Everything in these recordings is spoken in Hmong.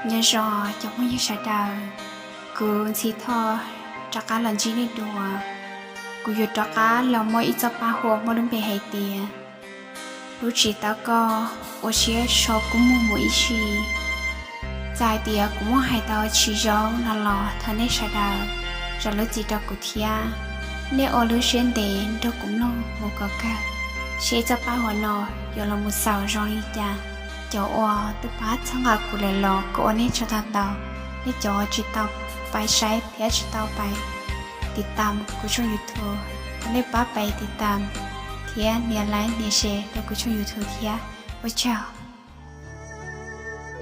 Nyob zoo cov phooj ywg sawv daws, kuv Ntxhi Thoj rov qab los ntsib nej dua. Kuv yuav rov qab los muaj ib txoj paj huam muaj lub npe hais tias Hlub tsis tau koj, ua siab so kub muag mus ib sim. Txawm hais tias kuv muab hais tau tsis zoo no los thov nej sawv daws zam lub txim rau kuv thiab. Nej ua lub siab ntev nrog kuv mloog mus kom kawg, seb txoj paj huam no yuav los mus xaus zoo li cas. Cov uas twb pab txhawb nqa kuv lawm los kuv ua nej tsaug tag ntau. Nej cov tsis tau pais saib thiab tsis tau pais tiv tam kuv tshooj YouTube, thov nej pab pais tiv tam thiab nias like nias share rau kuv tshooj YouTube thiab. Ua tsaug.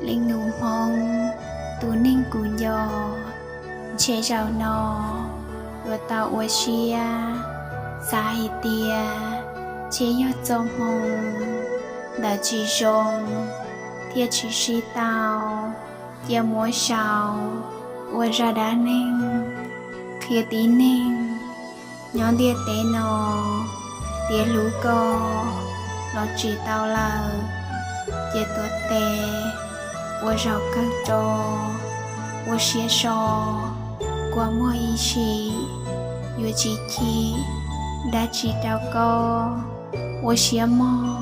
Leej nus Hmoob, tus neeg kuv nco, ntshe zaum no yuav tau ua siab xav hais tias ntshe yog txoj hmoo ntawd tsis zoo thiaj tsis sib tau, cia muab sau ua zaj dab neeg qhia tib neeg nyob ntiaj teb no tias hlub koj los tsis tau lawm, cia tuav tes ua zaum kawg tso, ua siab so kua muag ib sim, yuav tsis chim dab tsi rau koj. Ua siab mog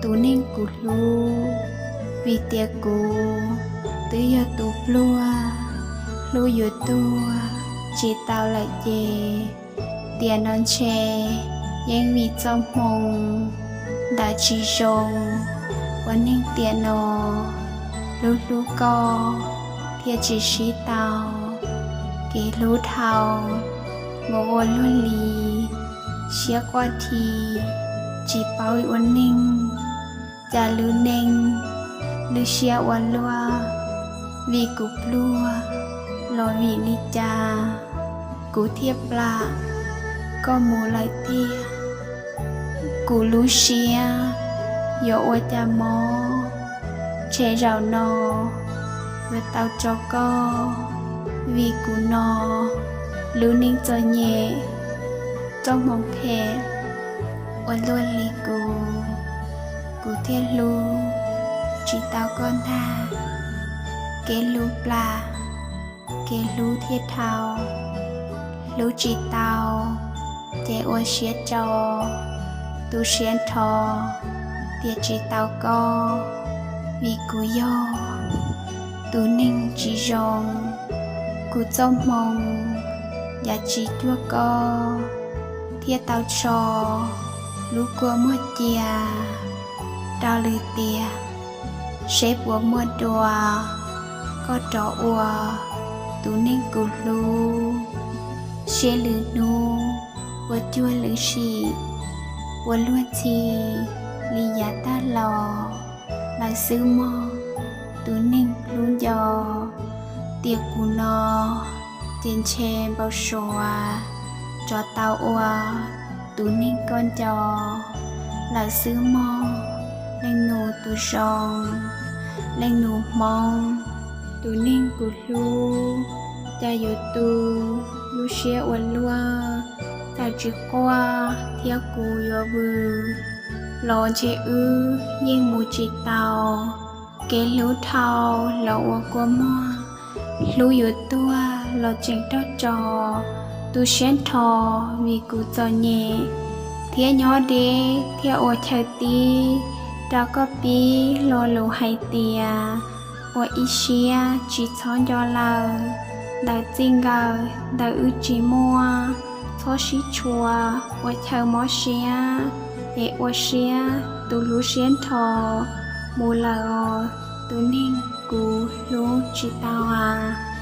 tus neeg kuv hlub, vim tias kuv twb yog tus pluag hlub yuav tuag tsis tau lawm ces, tiam no ntshe yeej vim txoj hmoo ntawd tsis zoo, ua neeg tiam no hlub hlub koj thiaj tsis sib tau. Kev hlub dhau mus ua luaj li, siab quaj dhi tsis paub ua neeg, cas lub neej lub siab ua luaj, vim kuv pluag los vim li cas kuv thiaj plam koj mus lawm tiag. Kuv lub siab yuav ua cas mob, ntshe zaum no yuav tau tso koj, vim kuv no lub neej txom nyem, txoj hmoo phem ua luaj li kuv, kuv thiaj hlub tsis tau koj ntag. Kev hlub plam, kev hlub thiaj dhau, hlub tsis tau ces ua siab tso, tu siab nrho tias tsis tau koj, vim kuv yog tus neeg tsis zoo, kuv txoj hmoo yav tsis cuag koj, thiaj tau tso lub kua muag cia rau lwm tiam, seb puas muaj dua koj rov ua tus neeg kuv hlub. Seb lwm hnub puas cuag lwm sim, puas luag ntxhi li yav tag los lawm xwb mog. Tus neeg hlub nco tias kuv no ces ntshe npau suav rov tau ua tus neeg koj nco lawm xwb mog. Leej nus tus zoo, leej nus Hmoob, tus neeg kuv hlub, cas yuav tu lub siab ua luaj, txawm tsis quaj thiab kuv yuav vwm los ntshe wb yeej mus tsis tau. Kev hlub dhau los ua kua muag, hlub yuav tuag los tseem raug tso, tu siab nrho vim kuv txom nyem thiab nyob deb thiaj ua chaw tib rau koj pib lo lus hais tias ua ib siab tsis txhob nco lawm, ntawm txij nkawm ntawm wb tsis muaj, txhob sib tshua ua chaw mob siab, es ua siab tu lub siab nrho mus lawm os tus neeg kuv hlub tsis tau as.